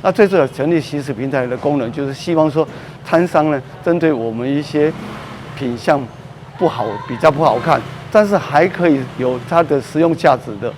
那最主要成立惜食平台的功能，就是希望說攤商呢，針對我們一些品相不好、比較不好看，但是還可以有它的實用價值的，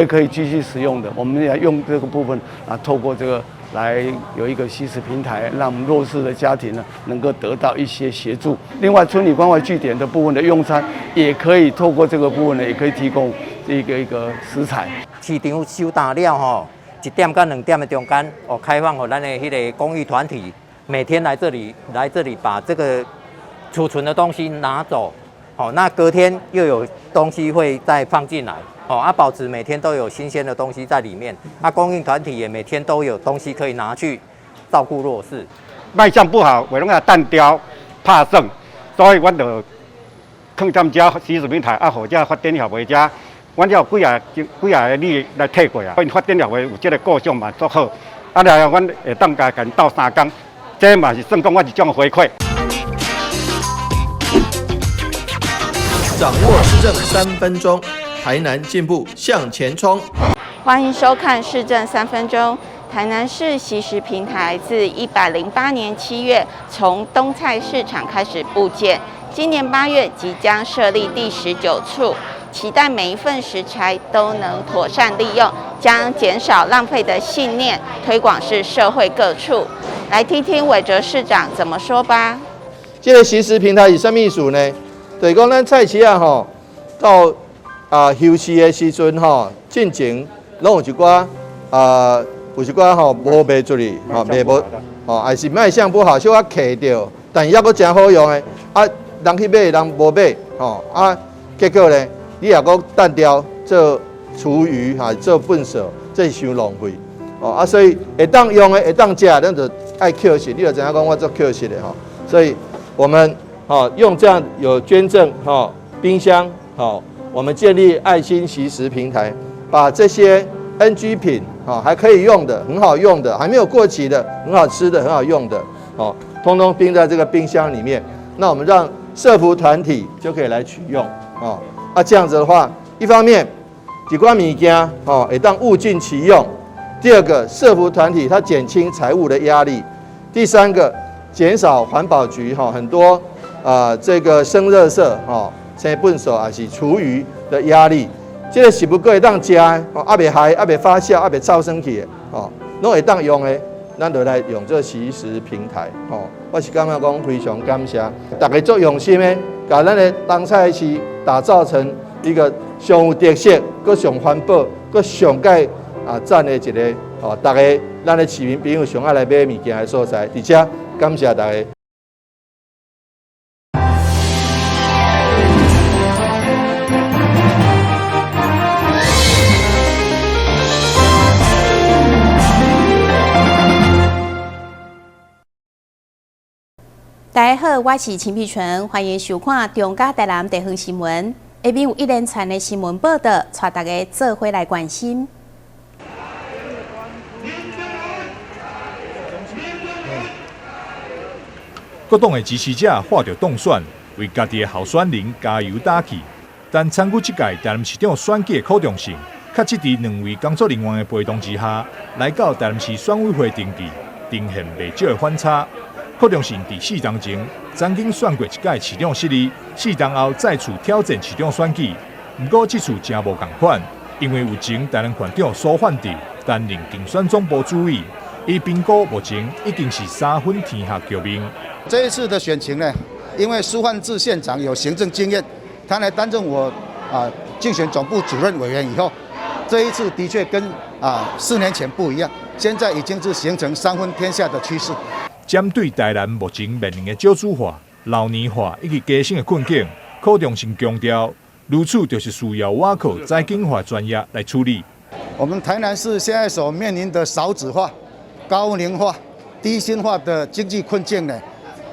可以繼續使用的，我們也用這個部分啊，透過這個來有一個惜食平台，讓我們弱勢的家庭呢能夠得到一些協助。另外，村里關懷據點的部分的用餐，也可以透過這個部分呢，也可以提供一個食材。市場收檔了吼，1點到2點的中間，哦，開放予咱的彼个公益團體，每天來這裡把這個儲存的東西拿走，哦，那隔天又有東西會再放進來，哦，啊，保持每天都有新鮮的東西在裡面，啊，公益團體也每天都有東西可以拿去照顧弱勢。賣相不好，會攏啊單調拍算，所以阮就囥踮遮惜食平台，啊，予遮發展協會遮。阮遮有幾仔幾仔个女來替過啊，阮發展協會有這个構想嘛足好，啊來阮會當共𪜶鬥相共，這嘛是算講我一種回饋。掌握市政3分鐘，台南進步向前衝。歡迎收看市政三分鐘。台南市惜食平台自108年7月從東菜市場開始佈建，今年8月即將設立第19處。期待每一份食材都能妥善利用，將減少浪費的信念推廣至社會各處。來聽聽韋哲市長怎麼說吧。這個惜食平台是啥物意思呢？就是講咱菜市仔吼，到休市的時陣吼，進前攏有一寡啊，有一寡吼無賣出去，吼賣無，吼還是賣相不好，小可揢著，但抑閣誠好用的，啊，人去買人無買，吼啊，結果呢？你若閣單調做廚餘哈，做糞掃，這是傷浪費哦啊！所以會當用的，會當食，咱就愛抾拾。你就知影講我做抾拾的吼。所以我們吼用這樣有捐贈吼冰箱吼，我們建立愛心惜食平台，把這些 NG 品吼還可以用的、很好用的、還沒有過期的、很好吃的、很好用的，哦，通通冰在這個冰箱裡面。那我們讓社福團體就可以來取用哦。啊，這樣子的話，一方面一寡物件吼會當物盡其用；第二個，社福團體它減輕財務的壓力；第三個，減少環保局哈很多啊這個生垃圾吼，生糞掃還是廚餘的壓力。這個食物閣會當食的，哦，猶未害，猶未發酵，猶未臭酸去的，哦，攏會當用的，咱就來用這個惜食平台，吼。我是感覺講非常感謝大家足用心的，共咱的東菜市打造成一個上有特色、閣上環保、閣上蓋啊讚的一個吼，大家咱的市民朋友上愛來買物件的所在，佇遮感謝大家。大家好，我是陳碧純，歡迎收看中嘉台南地方新聞。下面有一連串的新聞報道，帶大家做伙來關心。各黨的支持者看著當選，為家己的候選人加油打氣。但參與這屆台南市長選舉的柯仲盛，卻質佇兩位工作人員的陪同之下，來到台南市選委會登記，呈現袂少的反差。柯仲盛佇4冬前曾經選過一屆市長失利，4冬後再次挑戰市長選舉，毋過這次誠無仝款，因為有前台南縣長蘇煥智擔任競選總部主委，伊評估目前已經是三分天下局面。這一次的選情呢，因為蘇煥智縣長有行政經驗，他來擔任我競選總部主任委員以後，這一次的確跟4年前不一樣，現在已經是形成三分天下的趨勢。針對台南目前面臨的少子化、老年化以及低薪的困境，柯仲盛強調，如此就是需要倚靠財經法專業來處理。我們台南市現在所面臨的少子化、高齡化、低薪化的經濟困境呢，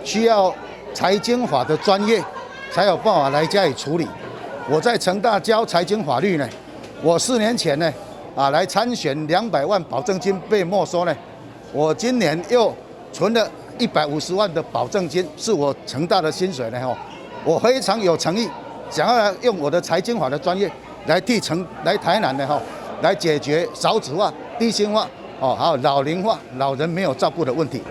需要財經法的專業才有辦法來加以處理。我在成大教財經法律呢，我4年前呢，來參選200萬保證金被沒收呢，我今年又存了150萬的保證金，是我成大的薪水呢吼，我非常有誠意，想要用我的財經法的專業來替成來台南的吼，來解決少子化、低薪化哦，還有老齡化，老人沒有照顧的問題。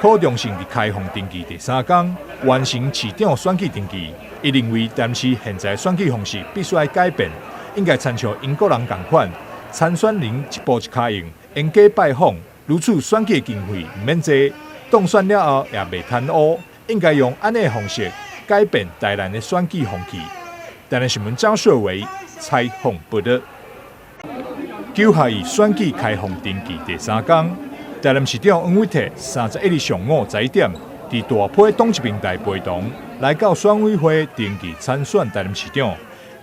柯忠盛佇開放登記第三工完成市長選舉登記，伊認為台南市現在選舉方式必須愛改變，應該參像英國人仝款，參選人一步一跤印，沿街拜訪，如此選舉經費毋免濟，當選了後也袂貪污，應該用按呢方式改變台南的選舉風氣。台南新聞張碩偉採訪報導。9合一選舉開放登記第三工，台南市長黃偉哲31日上午11點，佇大埔黨籍平台陪同來到選委會登記參選台南市長。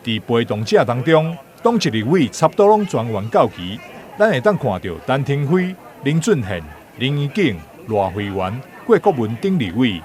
佇陪同者當中，黨籍立委差不多攏全員到齊。咱會當看著陳亭妃、林俊憲、林宜景、賴慧媛、郭國文等立委。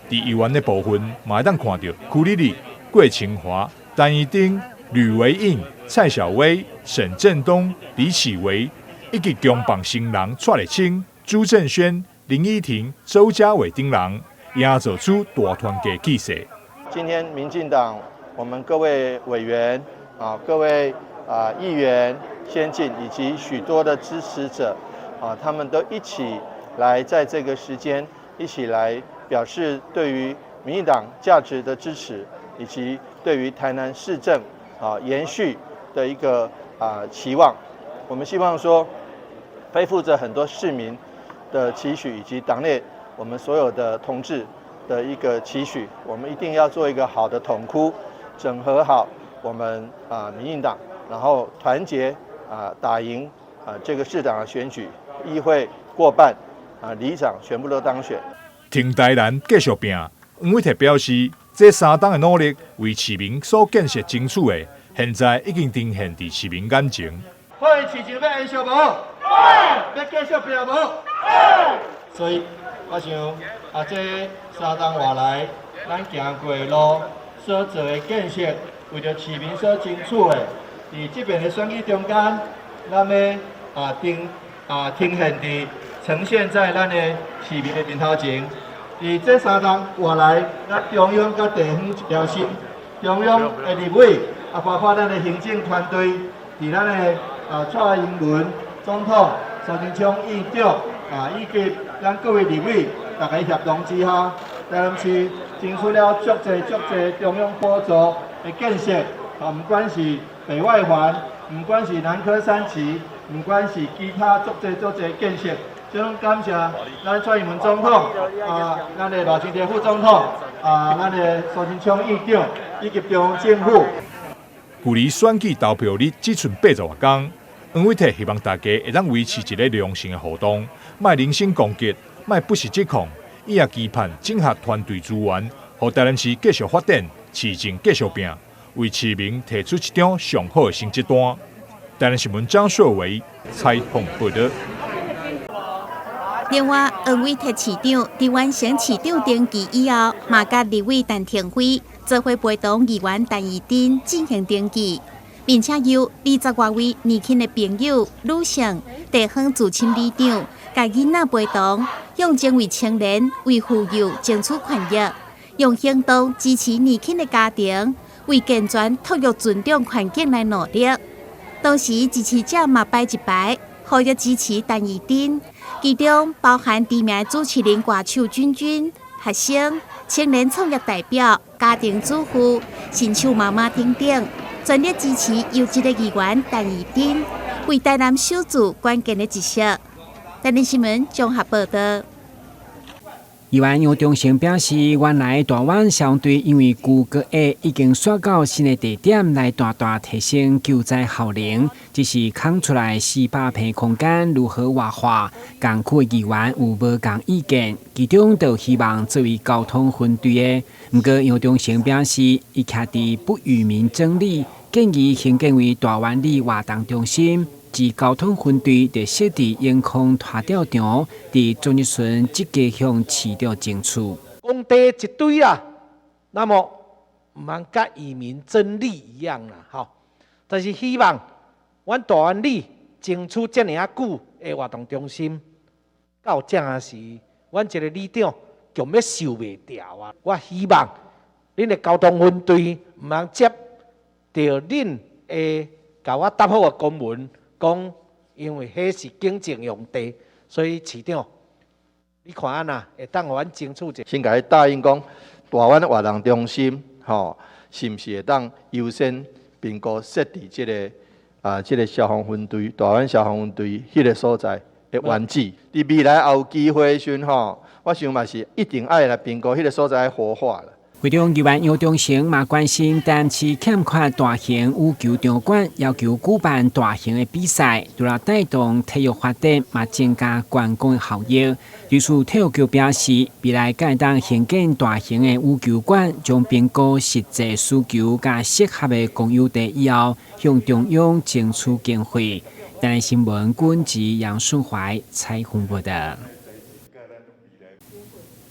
佇議員的部分，嘛會當看著邱莉莉、郭清華、陳怡丁、呂維應、蔡小薇、沈振東、李啟維，以及重磅新人蔡麗清、朱正軒、林依婷、周家偉等人，營造出大團結氣勢。今天民進黨，我們各位委員啊，各位啊議員、先進以及許多的支持者啊，他們都一起來在這個時間一起來表示對於民進黨價值的支持，以及對於台南市政啊延續的一個啊期望。我們希望說，背負着很多市民的期許，以及黨內我們所有的同志的一個期許，我們一定要做一個好的統箍，整合好我們啊民進黨，然後團結啊打贏啊這個市長的選舉，議會過半啊里長全部都當選。挺台南繼續拼，黃偉哲表示，這3冬的努力為市民所建設爭取的，現在已經呈現佇市民眼前。看市政欲延續無？欲繼續拼無？所以我想啊，這3冬外來，咱行過的路所做的建設，為著市民所爭取的，佇這遍的選舉中間，咱欲啊呈啊呈現佇呈現在咱的市民的面頭前。佇這3冬外來，咱中央佮地方一條心，中央的立委啊，包括咱的行政團隊，佇咱的啊蔡英文總統、蘇貞昌院長啊，以及咱各位立委，大家協同之下，台南市爭取了足濟足濟中央補助的建設，啊，毋管是北外環，毋管是南科三期，毋管是其他足濟足濟建設，這攏感謝咱蔡英文總統啊，咱的賴清德副總統啊，咱的蘇貞昌院長以及中央政府。距離選舉投票日只賰80外工，黃偉哲希望大家會當維持一個良性的互動，莫人身攻擊，莫不實指控。伊也期盼整合團隊資源，予台南市繼續發展，市政繼續拼，為市民提出一張上好的成績單。台南新聞張碩偉採訪報導。另外，黃偉哲市長佇完成市長登記以後，嘛佮立委陳亭妃做伙陪同議員陳怡貞進行登記，並且由20外位年輕的朋友、女性、地方資深里長、共囡仔陪同，向前為青年、為婦幼爭取權益，用行動支持年輕的家庭，為健全托育尊重環境來努力。同時，支持者嘛擺一排，呼籲支持陳怡貞，其中包含知名主持人歌手君君、學生、青年創業代表、家庭主婦、新手媽媽等等，全力支持優質的議員陳怡貞，為台南守住關鍵的一席。台南新聞綜合報導。議員楊忠誠表示，原來大灣消防隊因為舊高壓已經徙到新的地點來大大提升救災效能，只是空出來400坪空間如何活化，共區議員有無仝意見，其中就希望作為交通分隊的。毋過楊忠誠表示，伊徛佇不與民爭利，建議興建為大灣里活動中心。自交通分隊佇設置永康拖吊場，佇昨日時積極向市長爭取。工地一堆啦，那麼毋通佮與民爭利一樣啦，吼。但是希望阮大灣里爭取遮爾仔久的活動中心，到這時，阮一個里長強欲受袂牢啊！我希望恁的交通分隊毋通接著恁的共我答覆的公文，講因為彼是警政用地，所以市長，你看按怎會當予阮爭取者。先共伊答應講，大灣活動中心，吼，是毋是會當優先評估設置這個消防分隊，大灣消防分隊彼個所在的原址。佇未來也有機會的時陣，吼，我想嘛是一定愛來評估彼個所在活化啦。會長議員楊忠誠嘛關心，台南市欠缺大型羽球場館，要求舉辦大型的比賽，除了帶動體育發展，嘛增加觀光的效益。對此，體育局表示，未來會當興建大型的羽球館，將評估實際需求佮適合的公有地以後，向中央爭取經費。台南新聞軍籍楊順懷採訪報道。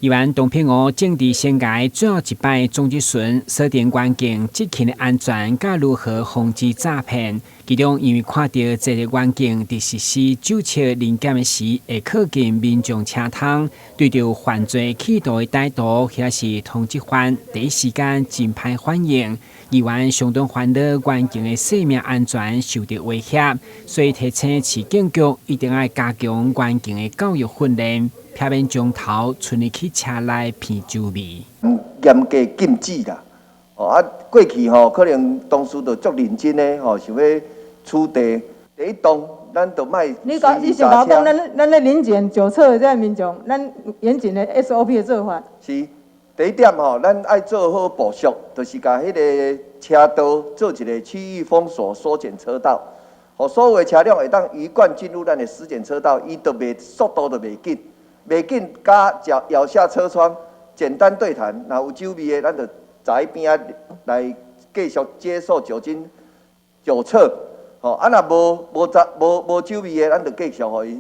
議員董片娥政治生涯最後一擺總質詢，鎖定關鍵執勤的安全，佮如何防止詐騙。其中，因為看著這个員警佇實施酒測臨檢的時，會靠近民眾車窗，對著犯罪企圖的歹徒，或者是通緝犯，第一時間真歹反應。議員相當煩惱員警的生命安全受著威脅，所以提醒市警局一定愛加強員警的教育訓練，避免將頭伸入去車內鼻酒味。嚴格禁止啦！哦啊，過去吼可能同事就足認真的吼，想欲取締。第一棟，咱就莫。你講，你想講，咱咧臨檢酒測的這个民眾，咱嚴謹的 SOP 的做法。是，第一點吼，咱愛做好部署，就是共彼个車道做一个區域封鎖、縮減車道，予所有的車輛會當魚貫進入咱的死檢車道，伊就袂速度就袂緊，袂緊加搖下車窗，簡單對談，若有酒味的，咱就在邊仔來繼續接受酒精酒測，吼啊，若無酒味的，咱就繼續予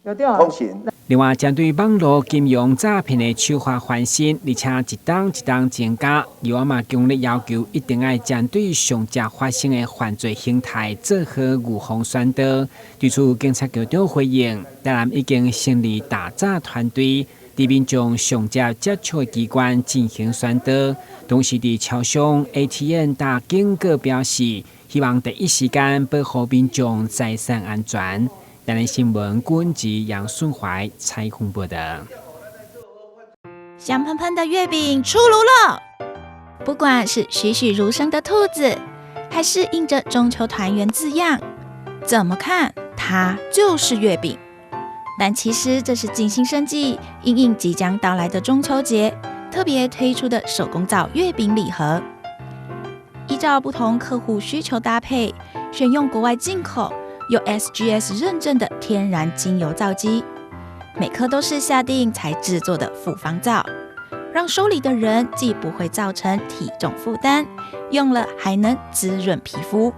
伊通行。另外，針對網路金融詐騙的手法翻新，而且一冬一冬增加，議員嘛強烈要求一定愛針對上捷發生的犯罪形態做好預防宣導。對此，警察局長回應，台南已經成立打詐團隊，佇民眾上捷接觸的機關進行宣導，同時佇超商、ATM 打警告表示，希望第一時間保護民眾財產安全。台南新聞軍籍楊順懷採訪報道。香噴噴的月餅出爐了！不管是栩栩如生的兔子，還是印着中秋團圓字樣，怎麼看它就是月餅。但其實這是靜心生技因應即將到來的中秋節，特別推出的手工皂月餅禮盒，依照不同客戶需求搭配，選用國外進口有 SGS 認證的天然精油皂基，每顆都是下定才製作的複方皂，讓收禮的人既不會造成體重負擔，用了還能滋潤皮膚。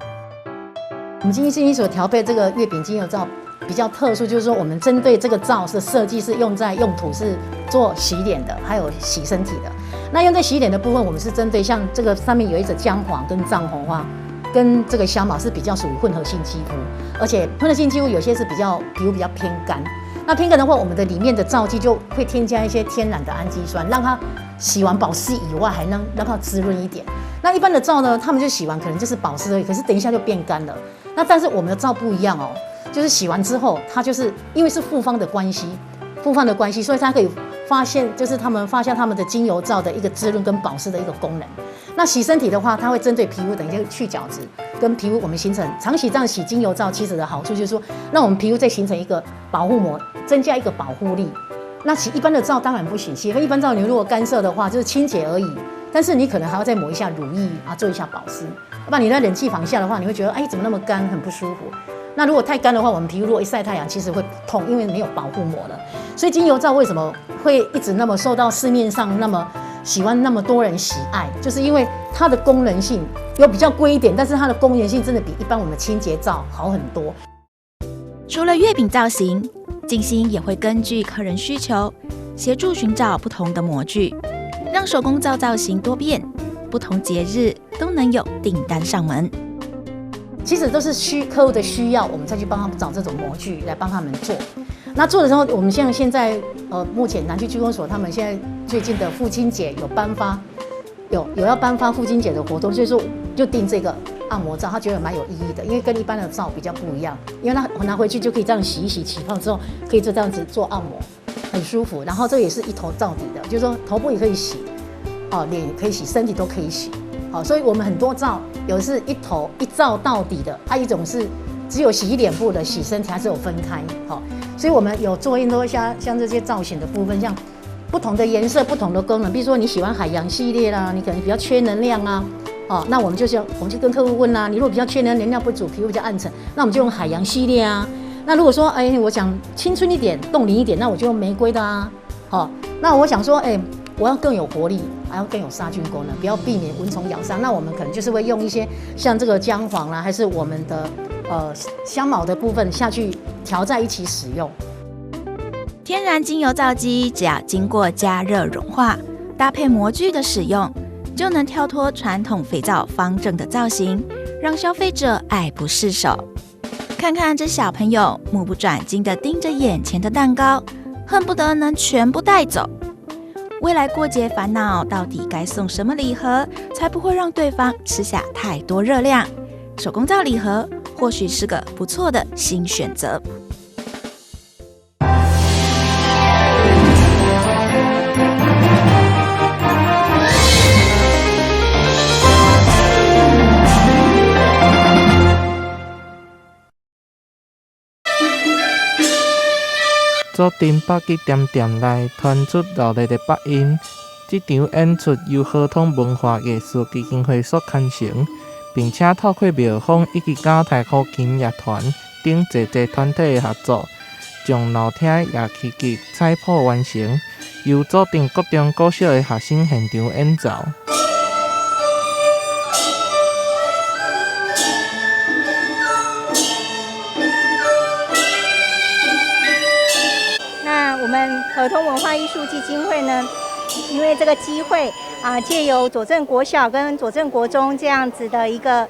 我們靜心所調配這個月餅精油皂比較特殊，就是說我們針對這個皂是設計是用在用途是做洗臉的，還有洗身體的。那用在洗臉的部分，我們是針對像這個上面有一隻薑黃跟藏紅花，跟這個香茅是比較屬於混合性肌膚，而且混合性肌膚有些是比較皮膚比較偏乾。那偏乾的話，我們的裡面的皂劑就會添加一些天然的氨基酸，讓它洗完保濕以外，還能讓它滋潤一點。那一般的皂呢，他們就洗完可能就是保濕而已，可是等一下就變乾了。那但是我們的皂不一樣哦，就是洗完之後，它就是因為是複方的關係，複方的關係，所以它可以發現，就是他們發現他們的精油皂的一個滋潤跟保濕的一個功能。那洗身體的話，它會針對皮膚，等於去角質，跟皮膚我們形成長期這樣洗精油皂，其實的好處就是說，讓我們皮膚再形成一個保護膜，增加一個保護力。那洗一般的皂當然不行，洗一般皂你如果乾澀的話，就是清潔而已，但是你可能還要再抹一下乳液啊，做一下保濕。不然你在冷氣房下的話，你會覺得哎，怎麼那麼乾，很不舒服。那如果太乾的話，我們皮膚如果一曬太陽，其實會痛，因為沒有保護膜了。所以精油皂為什麼會一直那麼受到市面上那麼喜歡那麼多人喜愛，就是因為它的功能性有比較貴一點，但是它的功能性真的比一般我們的清潔皂好很多。除了月餅造型，靜心也會根據客人需求，協助尋找不同的模具，讓手工皂造型多變，不同節日都能有訂單上門。其實都是客戶的需要，我們再去幫他們找這種模具來幫他們做。那做的時候，我們像現在目前南區區公所他們現在最近的父親節有頒發，有要頒發父親節的活動，所以說就訂這個按摩皂，他覺得蠻有意義的，因為跟一般的皂比較不一樣，因為他拿回去就可以這樣洗一洗，起泡之後可以就這樣子做按摩，很舒服。然後這也是一頭到底的，就是說頭部也可以洗，哦，臉也可以洗，身體都可以洗。好，所以我們很多皂有是一頭一皂到底的，還有一種是只有洗臉部的，洗身體還是有分開。好，所以我們有做很多像這些造型的部分，像不同的顏色、不同的功能，比如說你喜歡海洋系列啦，你可能比較缺能量啊，哦，那我們就是我們就跟客戶問啦，你如果比較缺能量不足，皮膚比較暗沉，那我們就用海洋系列啊。那如果說哎，我想青春一點、凍齡一點，那我就用玫瑰的啊。好，那我想說哎，我要更有活力，還要更有殺菌功能，不要避免蚊蟲咬傷。那我們可能就是會用一些像這個薑黃啦，還是我們的香茅的部分下去調在一起使用。天然精油皂基只要經過加熱融化，搭配模具的使用，就能跳脫傳統肥皂方正的造型，讓消費者愛不釋手。看看這小朋友目不轉睛地盯着眼前的蛋糕，恨不得能全部帶走。未來過節煩惱，到底該送什麼禮盒，才不會讓對方吃下太多熱量？手工皂禮盒或許是個不錯的新選擇。左鎮北吉店店內傳出熱烈的八音，這場演出由和通文化藝術基金會所牽成，並且透過廟方以及九台古琴樂團等濟濟團體的合作，將鬧廳樂器劇彩譜完成，由左鎮國中國小的學生現場演奏。我們和通文化藝術基金會呢，因為這個機會啊，借由左鎮國小跟左鎮國中這樣子的一個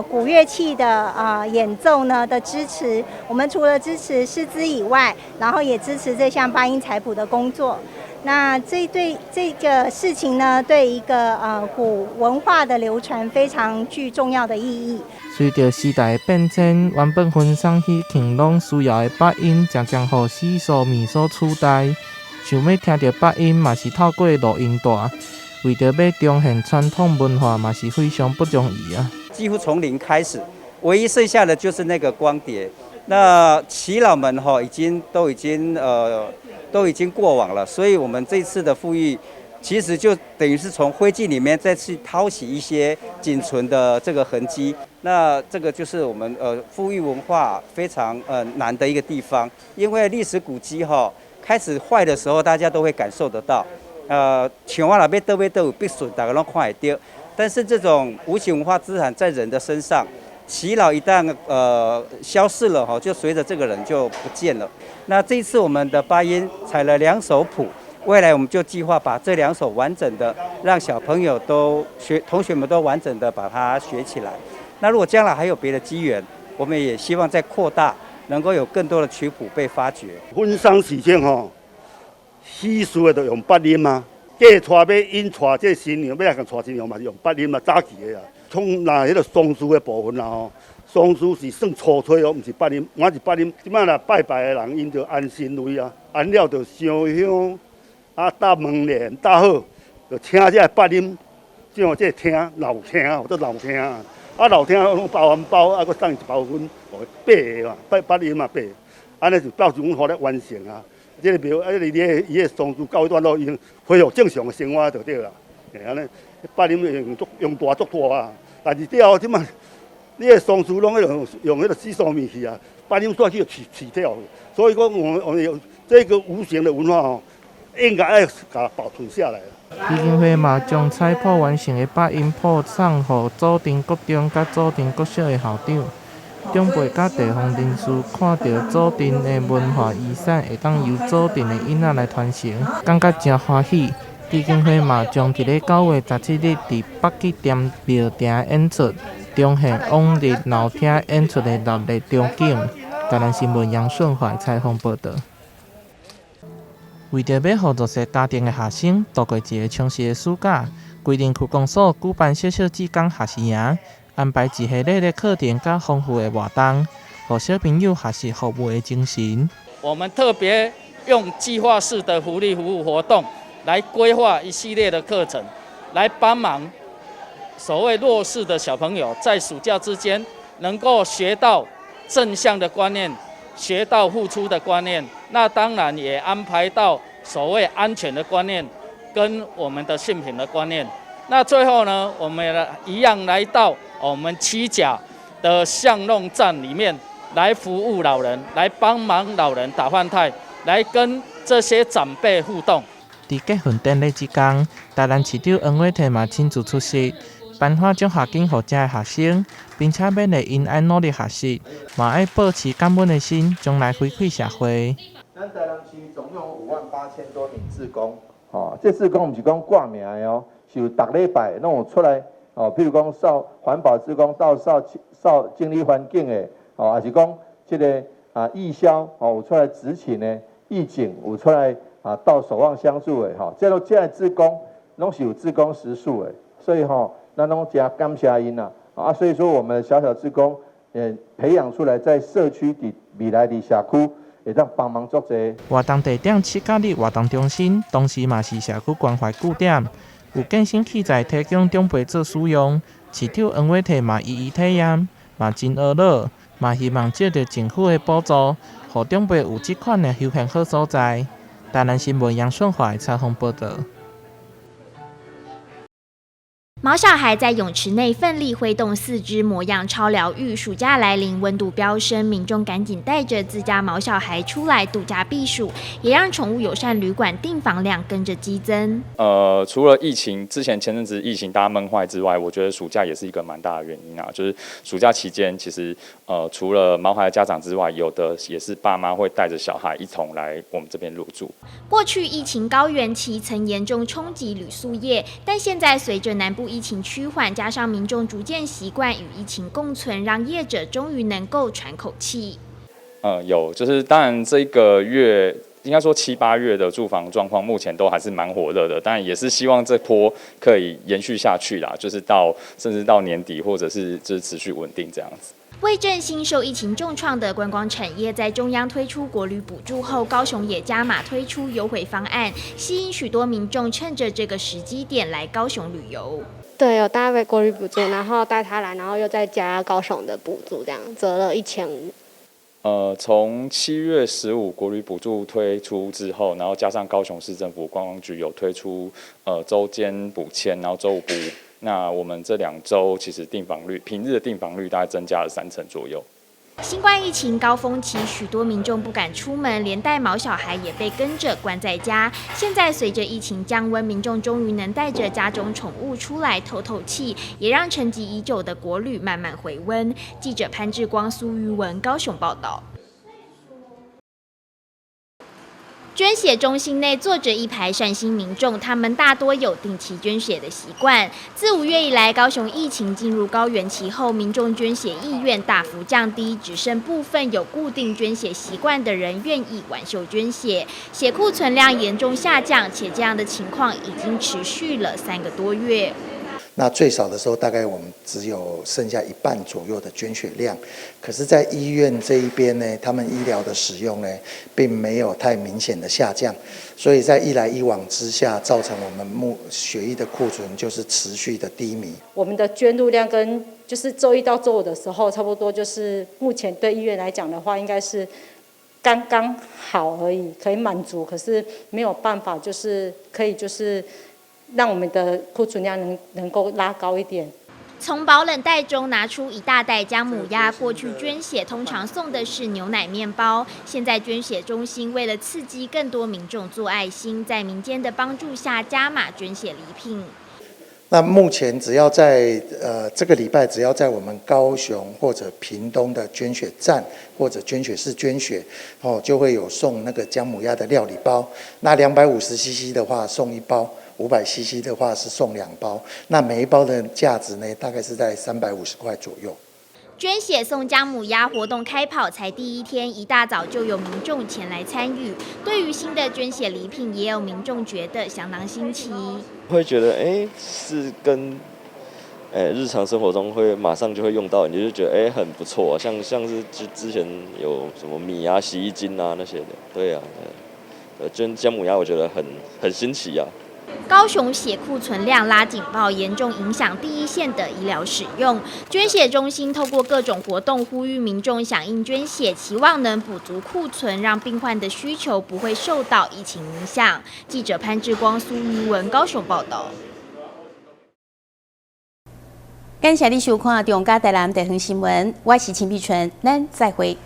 古樂器的演奏呢的支持，我們除了支持師資以外，然後也支持這項八音彩譜的工作。那這對這個事情呢，對一個古文化的流傳非常具重要的意義。隨著時代變遷，原本婚喪喜慶攏需要的八音，漸漸予死數物所取代。想欲聽著八音，嘛是透過錄音帶。為著欲重現傳統文化，嘛是非常不容易啊。幾乎從零開始，唯一剩下的就是那個光碟。那耆老們哈，已經都已經過往了，所以我們這次的復育，其實就等於是從灰燼裡面再去淘洗一些僅存的這個痕跡。那這個就是我們復育文化非常難的一個地方，因為歷史古蹟哈開始壞的時候，大家都會感受得到。像我若欲佗欲佗有必損，大家攏看會著。但是這種無形文化資產在人的身上，耆老一旦消逝了哈，就隨着這個人就不見了。那這一次我們的八音採了兩首譜，未來我們就計劃把這兩首完整的，讓小朋友都學，同學們都完整的把它學起來。那如果將來還有別的機緣，我們也希望再擴大，能夠有更多的曲譜被發掘。婚喪喜慶吼，喜事的就用八音啊，嫁娶欲引娶這新娘，欲來共娶新娘嘛是用八音啊，早期的啊。從那彼个喪事的部分啦吼，喪事是算初吹哦，毋是八音，我是八音。這擺若拜拜的人，𪜶就安神位啊，安了就燒香，啊搭門簾搭好，就請這个八音上這个廳鬧廳，叫做鬧廳啊。啊鬧廳攏包紅包，啊閣送一包薰，八个嘛，八八音嘛八个，按呢就表示阮予咧完成啊。這个廟啊，伊个伊个喪事告一段落，已經恢復正常的生活就對啦。嘿，按呢八音用足用大足大啊。但是了後，這擺你的喪事攏用用彼个死數物去啊，八音煞去去去掉。所以講，我們有這個無形的文化吼，應該愛共保存下來。基金會嘛將彩譜完成的八音譜送予左鎮國中佮左鎮國小的校長。長輩佮地方人士看著左鎮的文化遺產會當由左鎮的囡仔來傳承，感覺誠歡喜。基金會嘛將佇咧9月17日佇北吉店廟埕演出，重現往日鬧廳演出的熱烈場景。台南新聞楊順懷採訪報導。為著欲予弱勢家庭的學生度過一个充實的暑假，歸仁區公所舉辦小小志工學習營，安排一系列的課程佮豐富的活動，予小朋友學習服務的精神。我們特別用計劃式的福利服務活動來規劃一系列的課程，來幫忙所謂弱勢的小朋友在暑假之間能夠學到正向的觀念，學到付出的觀念。那當然也安排到所謂安全的觀念跟我們的性平的觀念。那最後呢，我們一樣來到我們七甲的巷弄站裡面來服務老人，來幫忙老人打飯菜，來跟這些長輩互動。佇結婚典禮這工，台南市長黃偉哲嘛親自出席，頒發獎學金予遮的學生，並且勉勵𪜶愛努力學習，嘛愛保持感恩的心，將來回饋社會。咱台南市總共有5萬8千多名志工，吼，這志工毋是講掛名的哦，是有逐禮拜攏有出來，哦，譬如講掃環保志工到掃掃整理環境的，哦，抑是講這个啊義消哦有出來執勤的，義警有出來啊到守望相助的，吼，這攏這个志工攏是有志工時數的，所以吼，咱攏誠感謝𪜶啦，啊，所以說我們小小志工，培養出來在社區佇未來佇社區會當幫忙足濟。活動地點七甲里活動中心，同時嘛是社區關懷據點，有健身器材提供長輩做使用。市長黃偉哲嘛一一體驗，嘛真懊惱，嘛希望藉著政府的補助，予長輩有這款的休閒好所在。台南新聞楊順華採訪報導。毛小孩在泳池內奮力揮動四肢，模樣超療癒。暑假來臨，溫度飆升，民眾趕緊帶着自家毛小孩出來度假避暑，也讓寵物友善旅館訂房量跟着激增。除了疫情之前前陣子疫情大家悶壞之外，我覺得暑假也是一個蠻大的原因啊。就是暑假期間，其實除了毛孩的家長之外，有的也是爸媽會帶着小孩一同來我們這邊入住。過去疫情高原期曾嚴重衝擊旅宿業，但現在隨着南部疫情趨緩，加上民眾逐漸習慣與疫情共存，讓業者終於能夠喘口氣。有，就是當然這個月應該說7、8月的住房狀況目前都還是蠻火熱的，當然也是希望這波可以延續下去啦，就是到甚至到年底或者是就是持續穩定這樣子。為振興受疫情重創的觀光產業，在中央推出國旅補助後，高雄也加碼推出優惠方案，吸引許多民眾趁着這個時機點來高雄旅遊。對，有搭配國旅補助，然後帶他來，然後又再加高雄的補助，這樣折了1500。從7月15國旅補助推出之後，然後加上高雄市政府觀光局有推出週間補簽，然後週五補。那我們這2週其實訂房率，平日的訂房率大概增加了3成左右。新冠疫情高峰期，許多民眾不敢出門，連帶毛小孩也被跟着關在家。現在隨着疫情降溫，民眾終於能帶着家中寵物出來透透氣，也讓沉寂已久的國旅慢慢回溫。記者潘志光、蘇玉文高雄報道。捐血中心內坐着一排善心民眾，他們大多有定期捐血的習慣。自5月以來，高雄疫情進入高原期後，民眾捐血意願大幅降低，只剩部分有固定捐血習慣的人願意挽袖捐血，血庫存量嚴重下降，且這樣的情況已經持續了3個多月。那最少的時候，大概我們只有剩下一半左右的捐血量。可是，在醫院這一邊呢，他們醫療的使用呢，並沒有太明顯的下降，所以在一來一往之下，造成我們血液的庫存就是持續的低迷。我們的捐入量跟就是週一到週五的時候，差不多就是目前對醫院來講的話，應該是剛剛好而已，可以滿足，可是沒有辦法，就是可以就是。讓我們的庫存量能夠拉高一點。從保冷袋中拿出一大袋薑母鴨，過去捐血通常送的是牛奶麵包，現在捐血中心為了刺激更多民眾做愛心，在民間的幫助下加碼捐血禮品。那目前只要在這個禮拜，只要在我們高雄或者屏東的捐血站或者捐血室捐血，哦，就會有送那個薑母鴨的料理包。那250 cc 的話送一包。500 cc 的話是送2包，那每一包的價值呢，大概是在350塊左右。捐血送薑母鴨活動開跑才第一天，一大早就有民眾前來參與。對於新的捐血禮品，也有民眾覺得相當新奇。會覺得是跟日常生活中會馬上就會用到，你就覺得很不錯啊。像是之前有什麼米啊、洗衣精啊那些的，對啊，捐薑母鴨我覺得很新奇啊。高雄血庫存量拉警報，嚴重影響第一線的醫療使用。捐血中心透過各種活動呼籲民眾響應捐血，期望能補足庫存，讓病患的需求不會受到疫情影響。記者潘志光、蘇玉文高雄報道。感謝你收看中嘉台南地方新聞，我是陳碧純，咱再會。